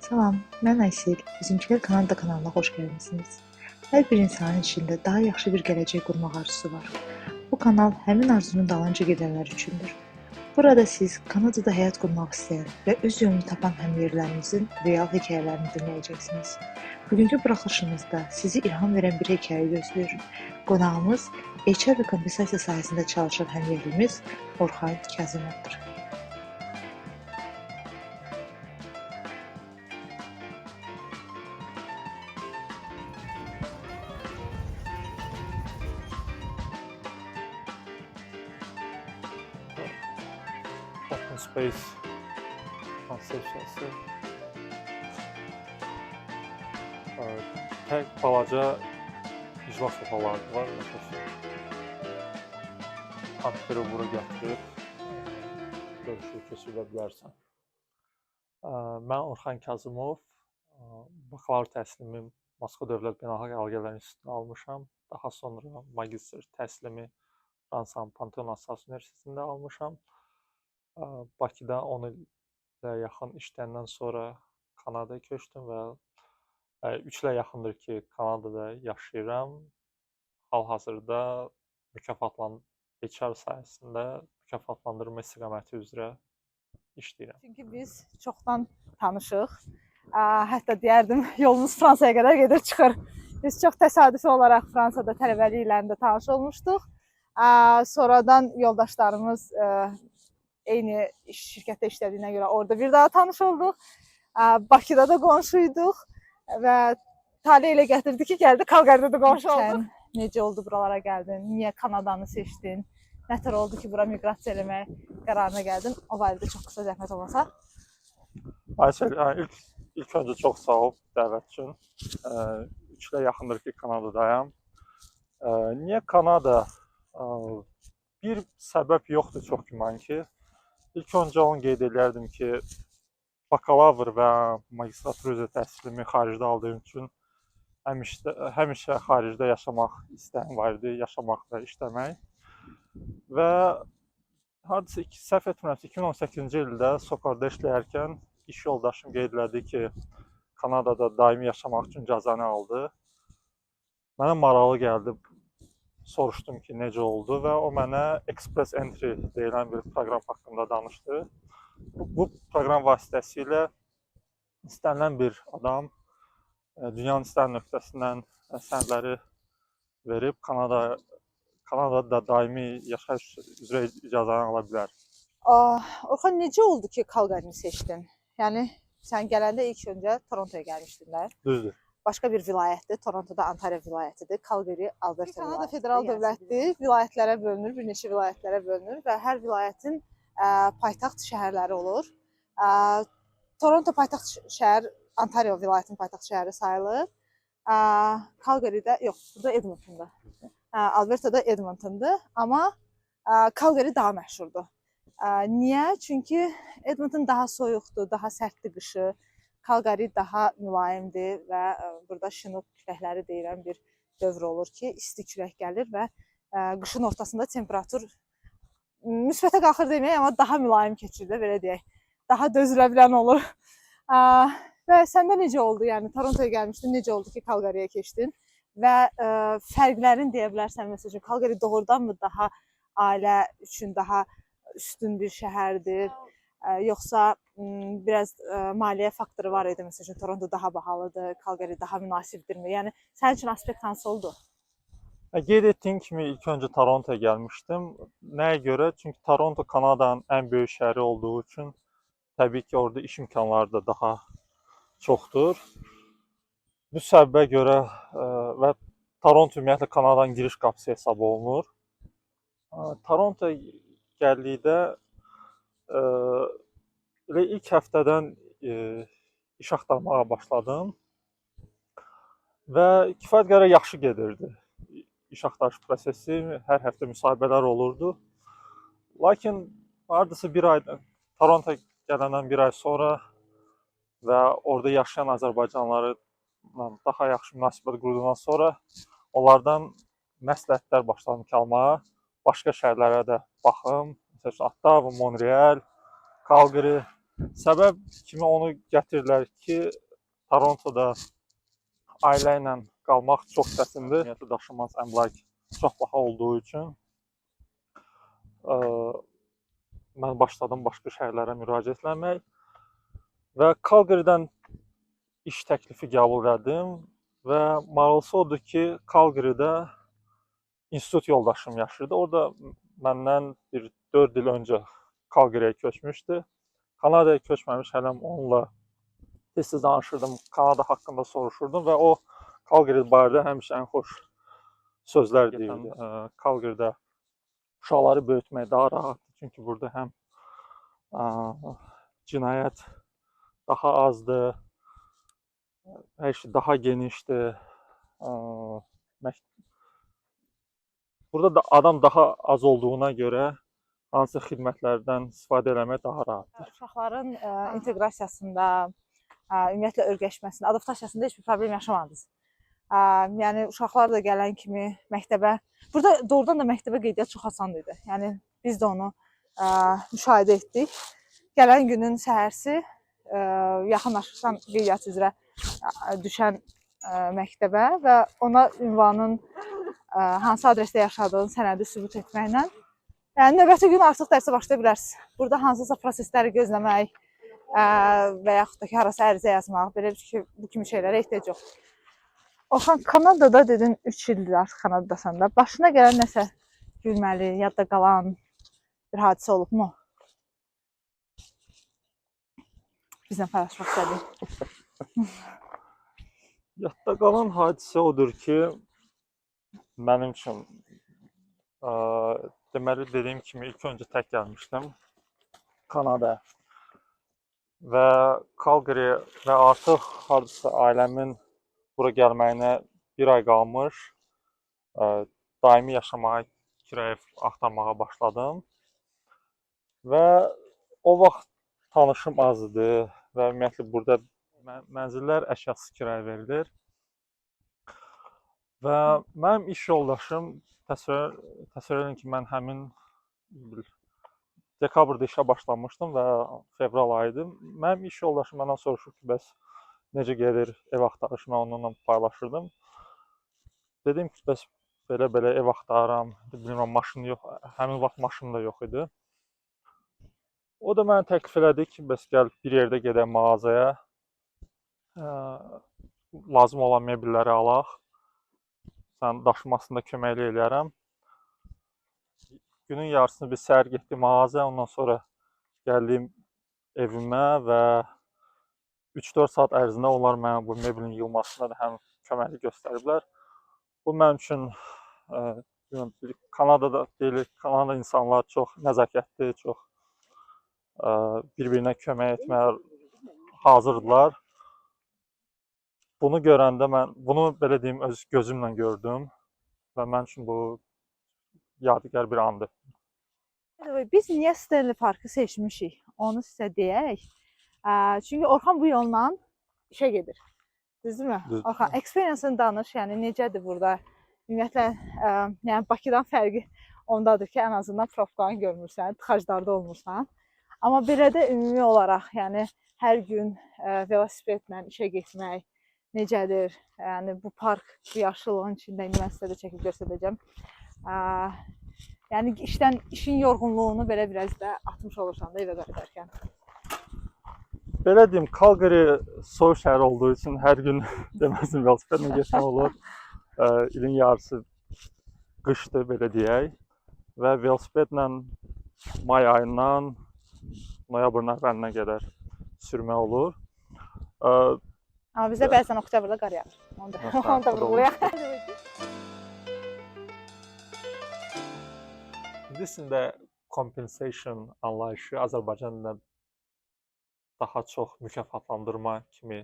Salam, mən Aysel. Bizimkilər Kanada kanalına xoş gəlmisiniz. Hər bir insanın içində daha yaxşı bir gələcək qurmaq arzusu var. Bu kanal həmin arzunun dalınca gedənlər üçündür. Burada siz Kanadada həyat qurmaq istəyən və öz yolunu tapan həmyerlilərimizin real hekayələrini dinləyəcəksiniz. Bugünkü buraxılışımızda sizi ilham verən bir hekayə gözləyir. Qonağımız HR və kompensasiya sahəsində çalışan həmyerlimiz Orxan Kazımovdur. Open Space konsepsiyası. Tək balaca iclas otaqları var. Məsəl üçün, kompüteri bura gətirib görüşü keçirə bilərsən. Mən Orxan Kazımov, bakalavr təhsilimi Moskva Dövlət Beynəlxalq Əlaqələr İnstitutunda almışam. Daha sonra magistr təhsilimi Fransanın Pantheon Assas Universitetində almışam. Bakıda 10 ilə yaxın işləyəndən sonra Kanadaya köçdüm və 3 ilə yaxındır ki, Kanadada yaşayıram. Hal-hazırda HR sahəsində mükafatlandırma istiqaməti üzrə işləyirəm. Çünki biz çoxdan tanışıq. Hətta deyərdim, yolumuz Fransaya qədər gedir, çıxır. Biz çox təsadüfi olaraq Fransada tələbəlik illərində tanış olmuşduq. Sonradan yoldaşlarımız eyni şirkətdə işlədiyinə görə orada bir daha tanış olduq. Bakıda da qonşuyduq və tale elə gətirdi ki, gəldi Kalqaridə də qonşu olduq. Sən necə oldu buralara gəldin? Niyə Kanadanı seçdin? Nətər oldu ki, bura miqrasiya eləmək qərarına gəldin? O barədə çox qısa zəhmət olmasa. Aysel, ilk öncə çox sağ ol dəvət üçün. 3 ilə yaxındır ki, Kanadadayam. Niyə Kanada? Bir səbəb yoxdur çox güman ki. İlk öncə onu qeyd edərdim ki, bakalavr və magistratura üzrə təhsilimi xaricdə aldığım üçün həmişə xaricdə yaşamaq istəyim var idi, yaşamaq və işləmək. Və hardasa səhv etmirəmsə 2018-ci ildə Sokarda işləyərkən iş yoldaşım qeyd elədi ki, Kanadada daimi yaşamaq üçün icazəni aldı. Mənə maraqlı gəldi. Soruşdum ki, necə oldu və o mənə Express Entry deyilən bir proqram haqqında danışdı. Bu proqram vasitəsilə istənilən bir adam dünyanın istənilən nöqtəsindən sənədləri verib Kanadada daimi yaşayış üzrə icazəni ala bilər. Orxan, necə oldu ki, Kalqarini seçdin? Yəni, sən gələndə ilk öncə Torontoya gəlmişdin də. Düzdür. Başqa bir vilayətdir. Torontoda Ontario vilayətidir. Calgary Alberta Kanada vilayətidir. Federal dövlətdir. Vilayətlərə bölünür, bir neçə vilayətlərə bölünür və hər vilayətin paytaxt şəhərləri olur. Toronto paytaxt şəhər, Ontario vilayətinin paytaxt şəhəri sayılır. Calgary'də, yox, burada Edmontonda. Albertada Edmontondur, amma Calgary daha məşhurdur. Niyə? Çünki Edmonton daha soyuqdur, daha sərtdir qışı. Calgary daha mülayimdir və burada Chinook küləkləri deyilən bir dövr olur ki, isti külək gəlir və qışın ortasında temperatur müsbətə qalxır deməyək, amma daha mülayim keçir də, belə deyək. Daha dözülə bilən olur. Və səndə necə oldu? Yəni Torontoya gəlmişdin, necə oldu ki, Calgary'yə keçdin? Və fərqlərini deyə bilərsən, məsəl üçün, Calgary doğrudanmı daha ailə üçün daha üstün bir şəhərdir? Yoxsa biraz maliyyə faktoru var idi, məsəl üçün, Toronto daha bahalıdır, Calgary daha münasibdirmi? Yəni, sənin üçün aspekt hansı oldu? Qeyd etdiyim kimi ilk öncə Torontoya gəlmişdim. Nəyə görə? Çünki Toronto Kanadanın ən böyük şəhəri olduğu üçün təbii ki, orada iş imkanları da daha çoxdur. Bu səbəbə görə və Toronto ümumiyyətlə Kanadanın giriş qapısı hesab olunur. Torontoya gəldikdə elə ilk həftədən iş axtarmağa başladım və kifayət qədər yaxşı gedirdi iş axtarış prosesi, hər həftə müsahibələr olurdu. Lakin hardasa bir ay, Torontoya gələndən bir ay sonra və orada yaşayan azərbaycanlılarla daha yaxşı münasibət qurduğundan sonra onlardan məsləhətlər başladım ki, almağa, başqa şəhərlərə də baxım. Məsəl üçün, Ottawa, Montreal, Calgary. Səbəb kimi onu gətirirlər ki, Torontoda ailə ilə qalmaq çox çətindir. Ümumiyyətlə daşınmaz əmlak çox baha olduğu üçün mən başladım başqa şəhərlərə müraciət etmək və Calgary'dən iş təklifi qəbul elədim və maraqlısı odur ki, Calgary'də institut yoldaşım yaşayırdı. Orada məndən bir 4 il öncə Calgary'yə köçmüşdü. Kanadaya köçməmiş hələm onunla tez-tez danışırdım, Kanada haqqında soruşurdum və o Calgary barədə həmişə ən xoş sözlər deyirdi. Calgary'də uşaqları böyütmək daha rahatdır, çünki burada həm cinayət daha azdır, hər şey daha genişdir. Burada da adam daha az olduğuna görə hansı xidmətlərdən istifadə eləmək daha rahatdır. Uşaqların inteqrasiyasında, ümumiyyətlə öyrəşməsində, adaptasiyasında heç bir problem yaşamadınız. Yəni uşaqlar da gələn kimi məktəbə, burada doğrudan da məktəbə qeydiyyat çox asan idi. Yəni biz də onu müşahidə etdik. Gələn günün səhərsi yaxınlaşırsan qeydiyyat üzrə düşən məktəbə və ona ünvanın hansı adresdə yaşadığın sənədi sübut etməklə, yəni növbəti gün artıq dərsə başlaya bilərsiniz. Burada hansısa prosesləri gözləmək və yaxud da ki, harasa ərizə yazmaq, belə bir ki, bu kimi şeylərə ehtiyac yoxdur. Orxan, Kanadada dedin 3 ildir artıq Kanadadasan da. Başına gələn nəsə gülməli, yadda qalan bir hadisə olubmu? Bizlə paylaşmaq istədik. Yadda qalan hadisə odur ki, mənim üçün deməli dediyim kimi ilk öncə tək gəlmişdim Kanadaya və Calgary və artıq hardasa ailəmin bura gəlməyinə bir ay qalmış, daimi yaşamağa, kirayə ev axtarmağa başladım və o vaxt tanışım az idi və ümumiyyətlə burada mənzillər əşyasız kirayə verilir və mənim iş yoldaşım təsəvvür edin ki, mən həmin dekabrda işə başlamışdım və fevral ayı idi. Mənim iş yoldaşım məndən soruşur ki, bəs necə gedir ev axtarışı, mən onunla paylaşırdım. Dedim ki, bəs belə-belə ev axtarıram, bilmirəm, maşın yox, həmin vaxt maşınım da yox idi. O da mənə təklif elədi ki, bəs gəl bir yerdə gedək mağazaya, lazım olan mebelləri alaq, sən daşımasında köməklik eləyərəm. Günün yarısını biz səhər getdik mağazaya, ondan sonra gəldim evimə və 3-4 saat ərzində onlar mənə bu mebelin yığılmasında da həm köməklik göstəriblər. Bu mənim üçün, bilmirəm, Kanadada deyilir, Kanada insanlar çox nəzakətli, çox bir-birinə kömək etməyə hazırdılar. Bunu görəndə mən, bunu belə deyim, öz gözümlə gördüm və mənim üçün bu yadigar bir andır. Biz niyə Stanley Parkı seçmişik? Onu sizə deyək. Çünki Orxan bu yolla işə gedir. Düzdürmü? Düzdür. Orxan, experience-ını danış, yəni necədir burada? Ümumiyyətlə, yəni Bakıdan fərqi ondadır ki, ən azından probkanı görmürsən, tıxaclarda olmursan. Amma belə də ümumi olaraq, yəni hər gün velosipedlə işə getmək necədir? Yəni bu park, bu yaşıllığın içində, indi mən sizə də çəkib göstərəcəm. Yəni işin yorğunluğunu belə biraz da atmış olursan da evə qayıdarkən. Belə deyim, Calgary soyuq şəhər olduğu üçün hər gün deməzdim velosipedlə getmək olur. İlin yarısı qışdır, belə deyək. Və velosipedlə may ayından noyabrın əvvəlinə qədər sürmək olur. Amma bizdə bəzən oktyabrda qar yağır. Onu da, onu da vurğulayaq. İngiliscə compensation anlayışı Azərbaycan dilində daha çox mükafatlandırma kimi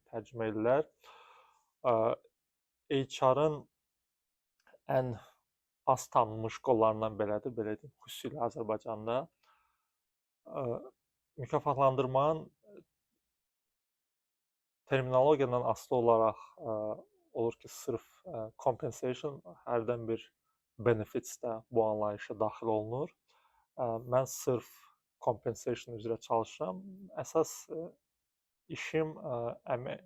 tərcümə edirlər. HR-ın ən az tanınmış qollarından belədir, belə deyim, xüsusilə Azərbaycanda. Mükafatlandırmanın terminologiyadan asılı olaraq olur ki, sırf compensation, hərdən bir benefits də bu anlayışa daxil olunur. Mən sırf compensation üzrə çalışıram. Əsas işim əmək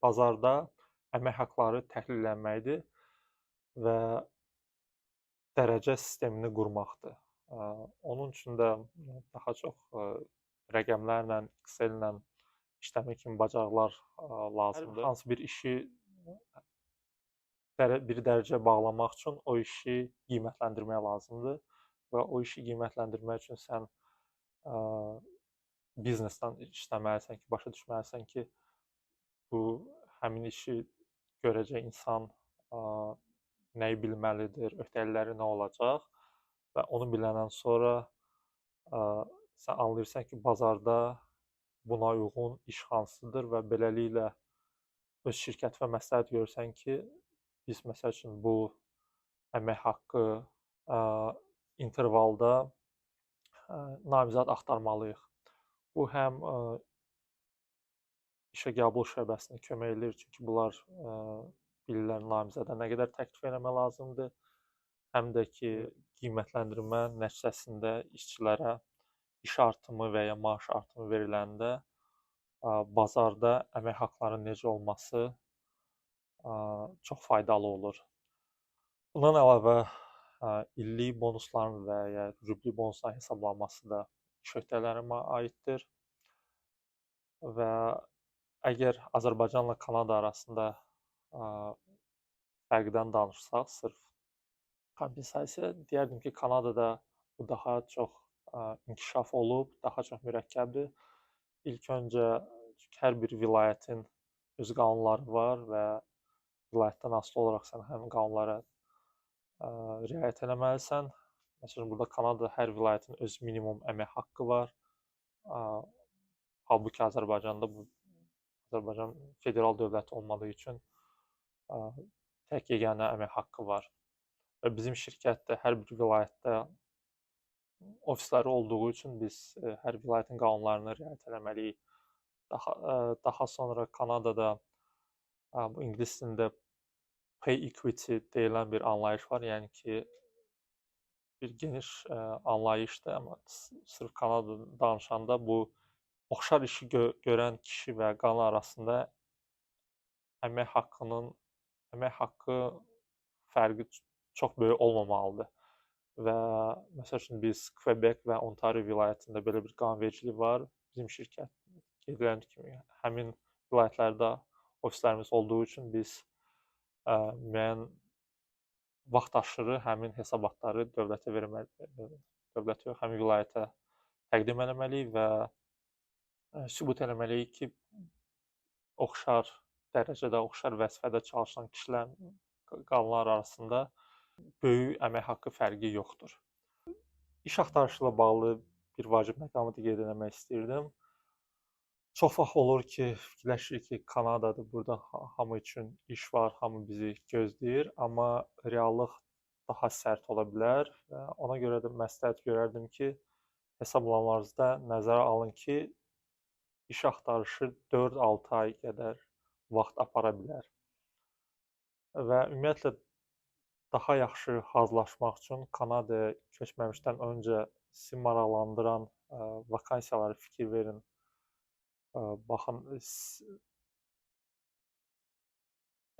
bazarda əmək haqları təhlillənməkdir və dərəcə sistemini qurmaqdır. Onun üçün də daha çox rəqəmlərlə, Excel-lə işləmək kimi bacarıqlar lazımdır. Hər hansı bir işi bir dərəcə bağlamaq üçün o işi qiymətləndirmək lazımdır və o işi qiymətləndirmək üçün sən biznesdən işləməlisən ki, başa düşməlisən ki, bu həmin işi görəcək insan nəyi bilməlidir, öhdəlikləri nə olacaq və onu biləndən sonra sən anlayırsan ki, bazarda buna uyğun iş hansıdır və beləliklə öz şirkətinə məsləhət görürsən ki, biz məsəl üçün bu əmək haqqı intervalda namizəd axtarmalıyıq. Bu həm işə qəbul şöbəsinə kömək eləyir, çünki bunlar bilirlər namizədə nə qədər təklif eləmək lazımdır, həm də ki, qiymətləndirmə nəticəsində işçilərə iş artımı və ya maaş artımı veriləndə bazarda əmək haqlarının necə olması çox faydalı olur. Bundan əlavə illik bonusların və ya rubli bonusların hesablanması da iş öhdələrimə aiddir. Və əgər Azərbaycanla Kanada arasında fərqdən danışsaq, sırf kompensasiya, deyərdim ki, Kanadada bu daha çox inkişaf olub, daha çox mürəkkəbdir. İlk öncə çünki hər bir vilayətin öz qanunları var və vilayətdən asılı olaraq sən həmin qanunlara riayət eləməlisən. Məsələn, burada Kanadada hər vilayətin öz minimum əmək haqqı var. Halbuki Azərbaycanda bu Azərbaycan federal dövləti olmadığı üçün tək yeganə əmək haqqı var. Və bizim şirkət də hər bir vilayətdə ofisləri olduğu üçün biz hər vilayətin qanunlarına riayət eləməliyik. Daha sonra Kanadada bu ingilis dilində pay equity deyilən bir anlayış var. Yəni ki, bir geniş anlayışdır, amma sırf Kanadada danışanda bu oxşar işi görən kişi və qadın arasında əmək haqqı fərqi çox böyük olmamalıdır. Və məsəl üçün biz Quebec və Ontario vilayətində belə bir qanunvericilik var. Bizim şirkət qeyd edilən kimi həmin vilayətlərdə ofislərimiz olduğu üçün biz müəyyən vaxt aşırı həmin hesabatları dövlətə verməli, dövlətə yox, həmin vilayətə təqdim eləməliyik və sübut eləməliyik ki, oxşar dərəcədə, oxşar vəzifədə çalışan kişilər, qadınlar arasında böyük əmək haqqı fərqi yoxdur. İş axtarışı ilə bağlı bir vacib məqamı da qeyd eləmək istəyirdim. Çox vaxt olur ki, fikirləşirik ki, Kanadadır, burada hamı üçün iş var, hamı bizi gözləyir, amma reallıq daha sərt ola bilər və ona görə də məsləhət görərdim ki, hesablamalarınızda nəzərə alın ki, iş axtarışı 4-6 ay qədər vaxt apara bilər. Və ümumiyyətlə daha yaxşı hazırlaşmaq üçün Kanadaya köçməmişdən öncə sizi maraqlandıran vakansiyalara fikir verin. Baxın,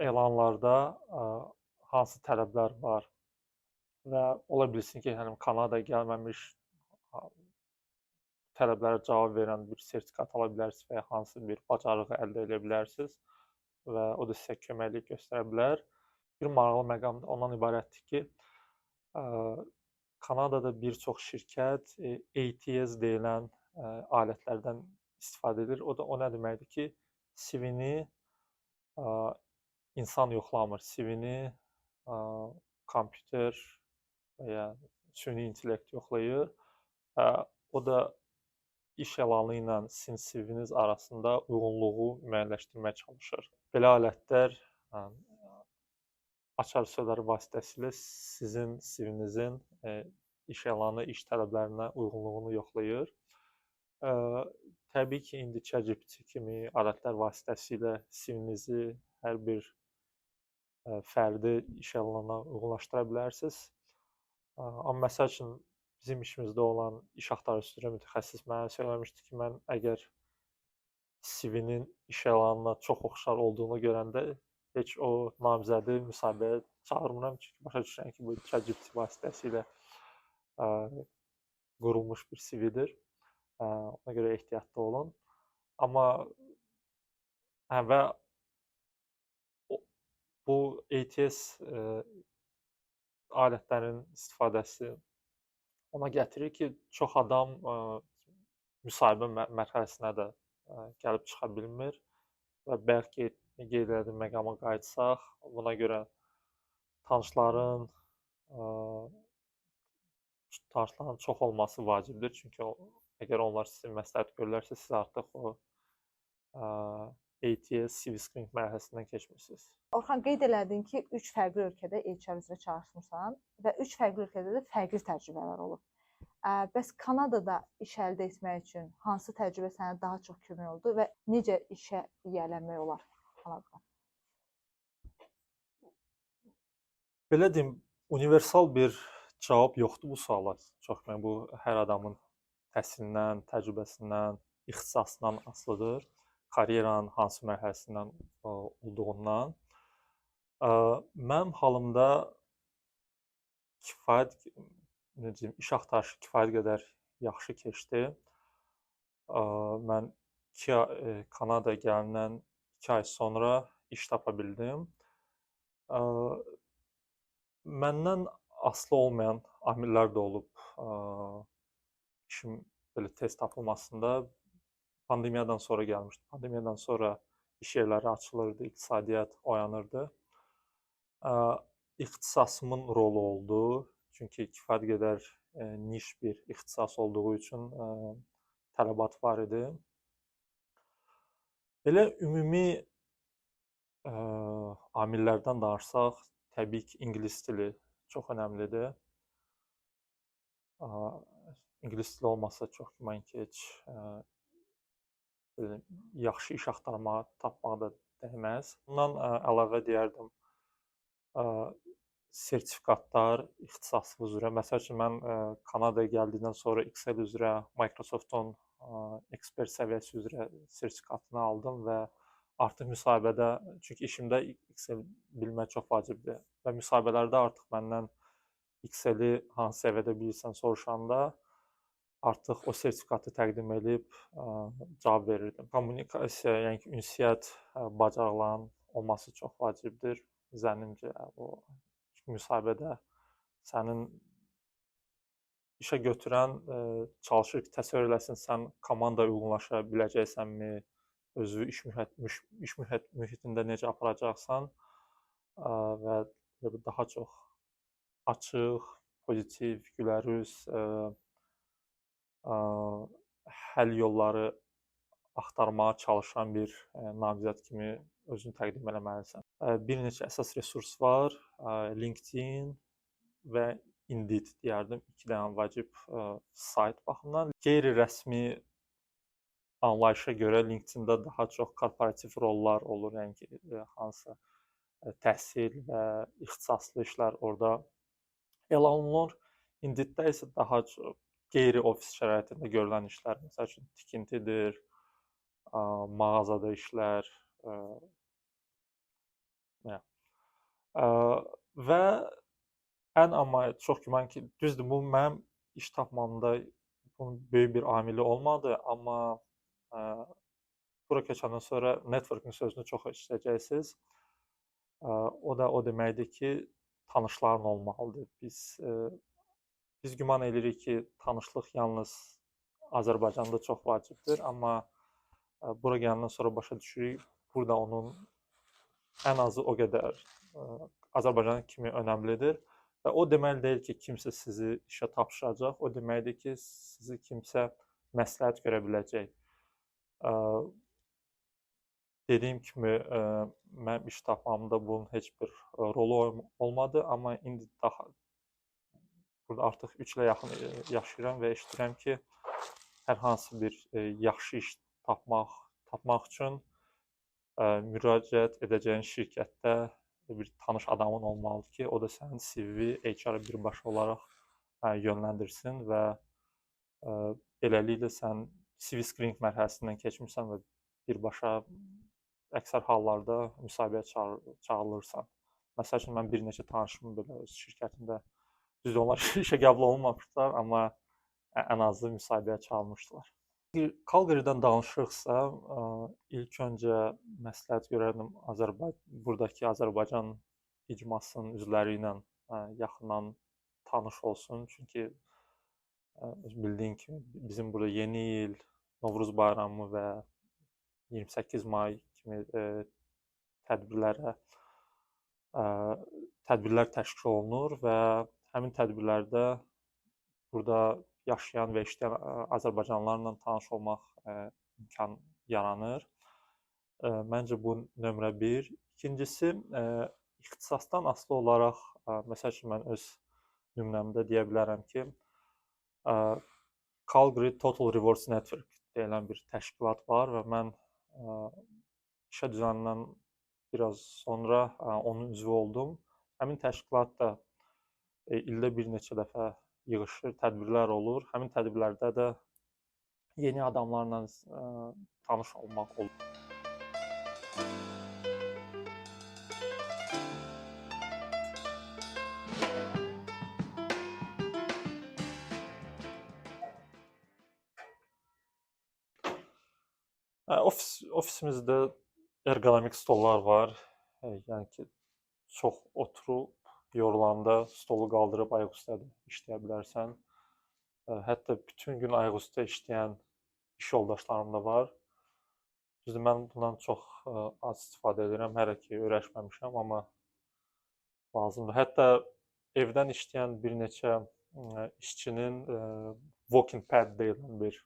elanlarda hansı tələblər var və ola bilsin ki, yəni Kanadaya gəlməmiş tələblərə cavab verən bir sertifikat ala bilərsiniz və ya hansı bir bacarığı əldə edə bilərsiniz və o da sizə köməklik göstərə bilər. Bir maraqlı məqam da ondan ibarətdir ki, Kanadada bir çox şirkət ATS deyilən alətlərdən istifadə edir. O da o nə deməkdir ki, CV-ni insan yoxlamır, CV-ni kompüter və ya süni intellekt yoxlayır. O da iş elanı ilə sizin CV-niz arasında uyğunluğu müəyyənləşdirməyə çalışır. Belə alətlər açar sözləri vasitəsilə sizin CV-nizin iş elanı, iş tələblərinə uyğunluğunu yoxlayır. Təbii ki, indi ChatGPT kimi alətlər vasitəsilə CV-nizi hər bir fərdi iş elanına uyğunlaşdıra bilərsiniz. Amma məsəl üçün Bizim işimizdə olan iş axtarış üzrə mütəxəssis mənə söyləmişdi ki, mən əgər CV-nin iş elanına çox oxşar olduğunu görəndə heç o namizədi müsahibəyə çağırmıram, çünki başa düşürəm ki, bu ChatGPT vasitəsilə qurulmuş bir CV-dir. Ona görə ehtiyatlı olun. Amma və bu ATS alətlərinin istifadəsi ona gətirir ki, çox adam müsahibə mərhələsinə də gəlib çıxa bilmir və bəlkə qeyd elədiyim məqama qayıtsaq, buna görə tanışların çox olması vacibdir. Çünki əgər onlar sizi məsləhət görürlərsə, siz artıq o ATS CV screening mərhələsindən keçmişsiniz. Orxan, qeyd elədin ki, 3 fərqli ölkədə HR üzrə çalışmısan və 3 fərqli ölkədə də fərqli təcrübələr olub. Bəs Kanadada iş əldə etmək üçün hansı təcrübə sənə daha çox kömək oldu və necə işə yiyələnmək olar Kanadada? Belə deyim, universal bir cavab yoxdur bu suala. Çox mən bu hər adamın təhsilindən, təcrübəsindən, ixtisasından asılıdır. Karyeranın hansı mərhələsindən olduğundan. Mənim halımda kifayət, necə deyim, iş axtarışı kifayət qədər yaxşı keçdi. Mən Kanadaya gələndən 2 ay sonra iş tapa bildim. Məndən asılı olmayan amillər də olub işim belə tez tapılmasında. Pandemiyadan sonra gəlmişdi. Pandemiyadan sonra iş yerləri açılırdı, iqtisadiyyat oyanırdı. İxtisasımın rolu oldu. Çünki kifayət qədər niş bir ixtisas olduğu üçün tələbat var idi. Belə ümumi amillərdən danışsaq, təbii ki, ingilis dili çox önəmlidir. İngilis dili olmasa çox güman ki, heç belə yaxşı iş axtarmağa, tapmağa da dəyməz. Bundan əlavə deyərdim, sertifikatlar ixtisası üzrə. Məsəl üçün, mən Kanadaya gəldikdən sonra Excel üzrə Microsoftun ekspert səviyyəsi üzrə sertifikatını aldım və artıq müsahibədə, çünki işimdə Excel bilmək çox vacibdir və müsahibələrdə artıq məndən Excel-i hansı səviyyədə bilirsən soruşanda artıq o sertifikatı təqdim edib cavab verirdim. Kommunikasiya, yəni ki, ünsiyyət bacarıqlarının olması çox vacibdir. Zənnimcə, o müsahibədə sənin işə götürən çalışır ki, təsəvvür eləsin, sən komanda uyğunlaşa biləcəksənmi, özü iş mühitində necə aparacaqsan və daha çox açıq, pozitiv, gülərüz, həll yolları axtarmağa çalışan bir namizəd kimi özünü təqdim eləməlisən. Bir neçə əsas resurs var. LinkedIn və Indeed deyərdim. 2 dənə vacib sayt baxımından. Qeyri-rəsmi anlayışa görə LinkedIn-də daha çox korporativ rollar olur. Yəni ki, hansısa təhsil və ixtisaslı işlər orada elan olunur. Indeed-də isə daha çox qeyri-ofis şəraitində görülən işlər, məsəl üçün tikintidir, mağazada işlər və ən amma çox güman ki, düzdür, bu mənim iş tapmamda bunun böyük bir amili olmadı, amma bura köçəndən sonra networking sözünü çox eşidəcəksiniz. O da o deməkdir ki, tanışların olmalıdır. Biz güman edirik ki, tanışlıq yalnız Azərbaycanda çox vacibdir, amma bura gələndən sonra başa düşürük, burada onun ən azı o qədər Azərbaycan kimi önəmlidir. Və o deməli deyil ki, kimsə sizi işə tapşıracaq, o deməkdir ki, sizi kimsə məsləhət görə biləcək. Dediyim kimi, mənim iş tapmamda bunun heç bir rolu olmadı, amma indi daha burada artıq 3 ilə yaxın yaşayıram və eşidirəm ki, hər hansı bir yaxşı iş tapmaq üçün müraciət edəcəyin şirkətdə bir tanış adamın olmalıdır ki, o da sənin CV HR-a birbaşa olaraq yönləndirsin və beləliklə sən CV screening mərhələsindən keçmirsən və birbaşa əksər hallarda müsahibəyə çağırılırsan. Məsəl üçün mən bir neçə tanışım belə öz şirkətimdə, düzdür, onlar işə qəbul olunmamışdılar, amma ən azı müsahibəyə çağırılmışdılar. Calgary'dən danışırıqsa, ilk öncə məsləhət görərdim buradakı Azərbaycan icmasının üzvləri ilə yaxından tanış olsun. Çünki öz bildiyin kimi bizim burada Yeni il, Novruz bayramı və 28 may kimi tədbirlərə tədbirlər təşkil olunur və həmin tədbirlərdə burada yaşayan və işləyən azərbaycanlılarla tanış olmaq imkan yaranır. Məncə bu nömrə 1. İkincisi, ixtisasdan asılı olaraq, məsəl üçün mən öz nümunəmdə deyə bilərəm ki, Calgary Total Rewards Network deyilən bir təşkilat var və mən işə düzələndən biraz sonra onun üzvü oldum. Həmin təşkilat da ildə bir neçə dəfə yığışır, tədbirlər olur. Həmin tədbirlərdə də yeni adamlarla tanış olmaq olur. Ofisimizdə ergonomik stollar var. Yəni ki, çox oturub yorulanda stolu qaldırıb ayaq üstə də işləyə bilərsən. Hətta bütün gün ayaq üstə işləyən iş yoldaşlarım da var. Düzdür, mən bundan çox az istifadə edirəm. Hələ ki, öyrəşməmişəm, amma lazımdır. Hətta evdən işləyən bir neçə işçinin walking pad deyilən bir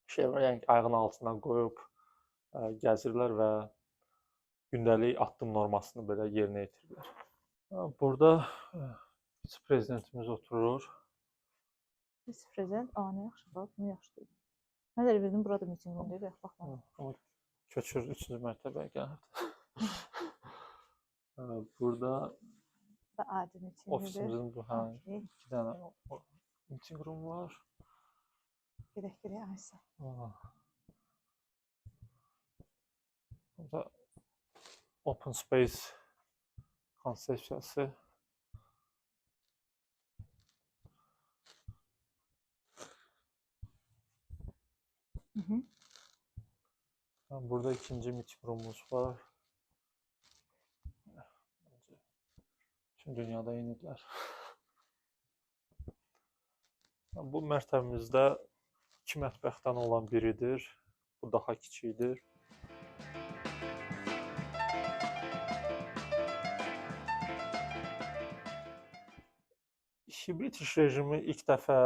şey var. Yəni ki, ayağının altına qoyub gəzirlər və gündəlik addım normasını belə yerinə yetirirlər. Burada vitse-prezidentimiz oturur. Vitse-prezident, nə yaxşı, bax, bunu yaxşı dedim. Mən də elə bildim, burada meeting room deyil, baxma. Amma köçür 3-cü mərtəbəyə gəlir. Burada Da adi meeting room. ofisimizin bu, hə, 2 dənə meeting room var. Gedək, gedək, Aysa. Burada open space konsepsiyası. Burada ikinci meeting roomumuz var. Məncə bütün dünyada eynidirlər. Bu mərtəbəmizdə 2 mətbəxdən olan biridir. Bu daha kiçikdir. Hibrid iş rejimi ilk dəfə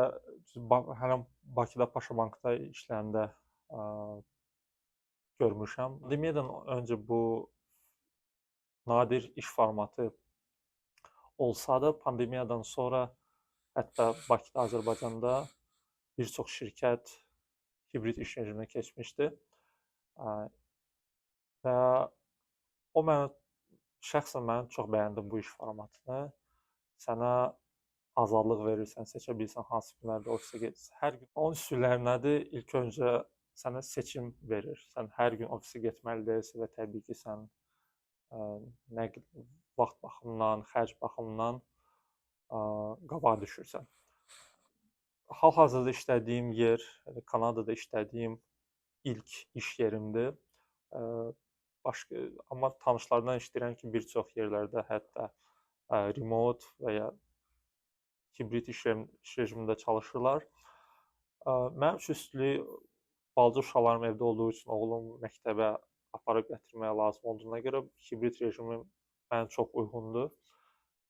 hələ Bakıda Paşa Bankda işləyəndə görmüşəm. Pandemiyadan öncə bu nadir iş formatı olsa da, pandemiyadan sonra hətta Bakıda, Azərbaycanda bir çox şirkət hibrid iş rejiminə keçmişdi. Və o mənə şəxsən mən çox bəyəndim bu iş formatını. Sənə azadlıq verir, sən seçə bilirsən hansı günlərdə ofisə gedirsən. Hər gün onun üstünləri nədir? İlk öncə sənə seçim verir. Sən hər gün ofisə getməli deyilsən və təbii ki, sən nəql vaxt baxımından, xərc baxımından qabağa düşürsən. Hal-hazırda işlədiyim yer, Kanadada işlədiyim ilk iş yerimdir. Başqa, amma tanışlardan eşidirəm ki, bir çox yerlərdə hətta remote və ya hibrid iş rejimində çalışırlar. Mənim üçün üstünlüyü balaca uşaqlarım evdə olduğu üçün oğlum məktəbə aparıb gətirməyə lazım olduğuna görə hibrid rejimi mənə çox uyğundur.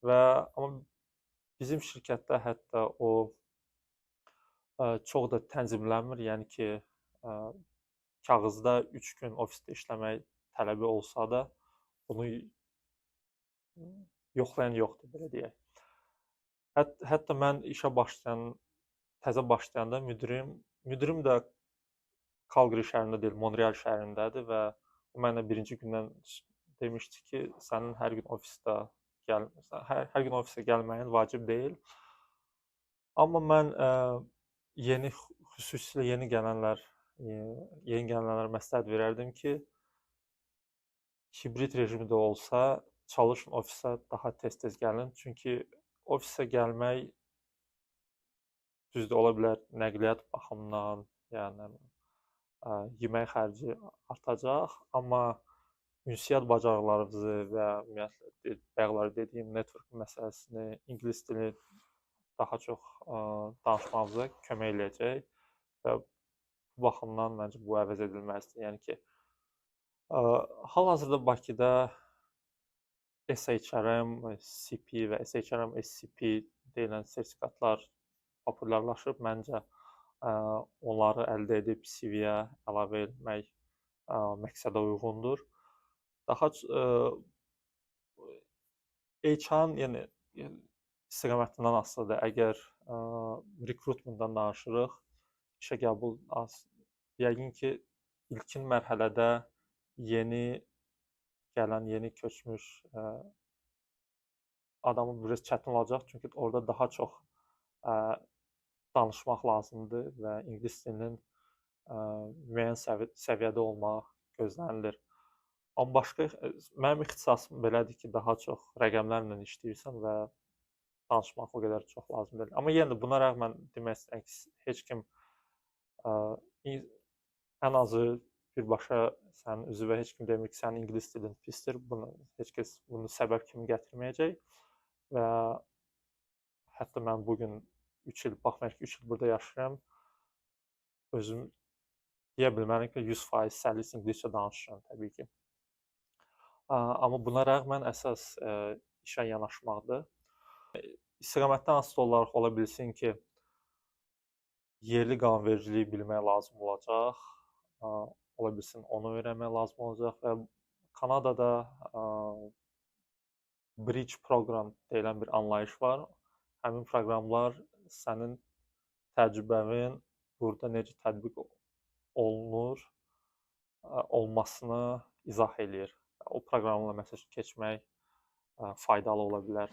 Və amma bizim şirkətdə hətta o çox da tənzimlənmir. Yəni ki, kağızda 3 gün ofisdə işləmək tələbi olsa da bunu yoxlayan yoxdur, belə deyək. Hətta mən işə təzə başlayanda müdirim də Calgary şəhərində deyil, Montreal şəhərindədir və o mənə birinci gündən demişdi ki, sənin hər gün ofisdə gəl, hər gün ofisə gəlməyin vacib deyil. Amma mən yeni, xüsusilə yeni gələnlərə məsləhət verərdim ki, hibrid rejimi də olsa, çalışın ofisə daha tez-tez gəlin. Çünki ofisə gəlmək düzdür, ola bilər nəqliyyat baxımından, yəni yemək xərci artacaq, amma ünsiyyət bacarıqlarınızı və ümumiyyətlə bayaqlar dediyim network məsələsini, ingilis dilini daha çox danışmağınıza kömək eləyəcək və bu baxımdan məncə bu əvəz edilməzdir. Yəni ki, hal-hazırda Bakıda SHRM, CP və SHRM SCP deyilən sertifikatlar populyarlaşıb. Məncə onları əldə edib CV-yə əlavə etmək məqsədə uyğundur. Daha HR-ın, yəni istiqamətindən asılıdır. Əgər recruitmentdan danışırıq, işə qəbul yəqin ki, ilkin mərhələdə yeni gələn, yeni köçmüş adamı biraz çətin olacaq, çünki orada daha çox danışmaq lazımdır və ingilis dilinin müəyyən səviyyədə olmaq gözlənilir. Amma başqa, mənim ixtisasım belədir ki, daha çox rəqəmlərlə işləyirsən və danışmaq o qədər çox lazım deyil. Amma yenə də buna rəğmən demək istəyirəm ki, heç kim ən azı birbaşa sənin üzvə heç kim demir ki, sənin ingilis dilin pisdir. Bunu heç kəs bunu səbəb kimi gətirməyəcək və hətta mən bu gün 3 il, baxmayaraq ki, 3 il burada yaşayıram, özüm deyə bilmərəm ki, 100% səlis ingiliscə danışıram təbii ki. Amma buna rəğmən əsas işə yanaşmaqdır. İstiqamətdən asılı olaraq ola bilsin ki, yerli qanunvericiliyi bilmək lazım olacaq, ola bilsin onu öyrənmək lazım olacaq və Kanadada bridge proqram deyilən bir anlayış var. Həmin proqramlar sənin təcrübənin burada necə tətbiq olunur, olmasını izah eləyir. O proqramla məsəl üçün keçmək faydalı ola bilər.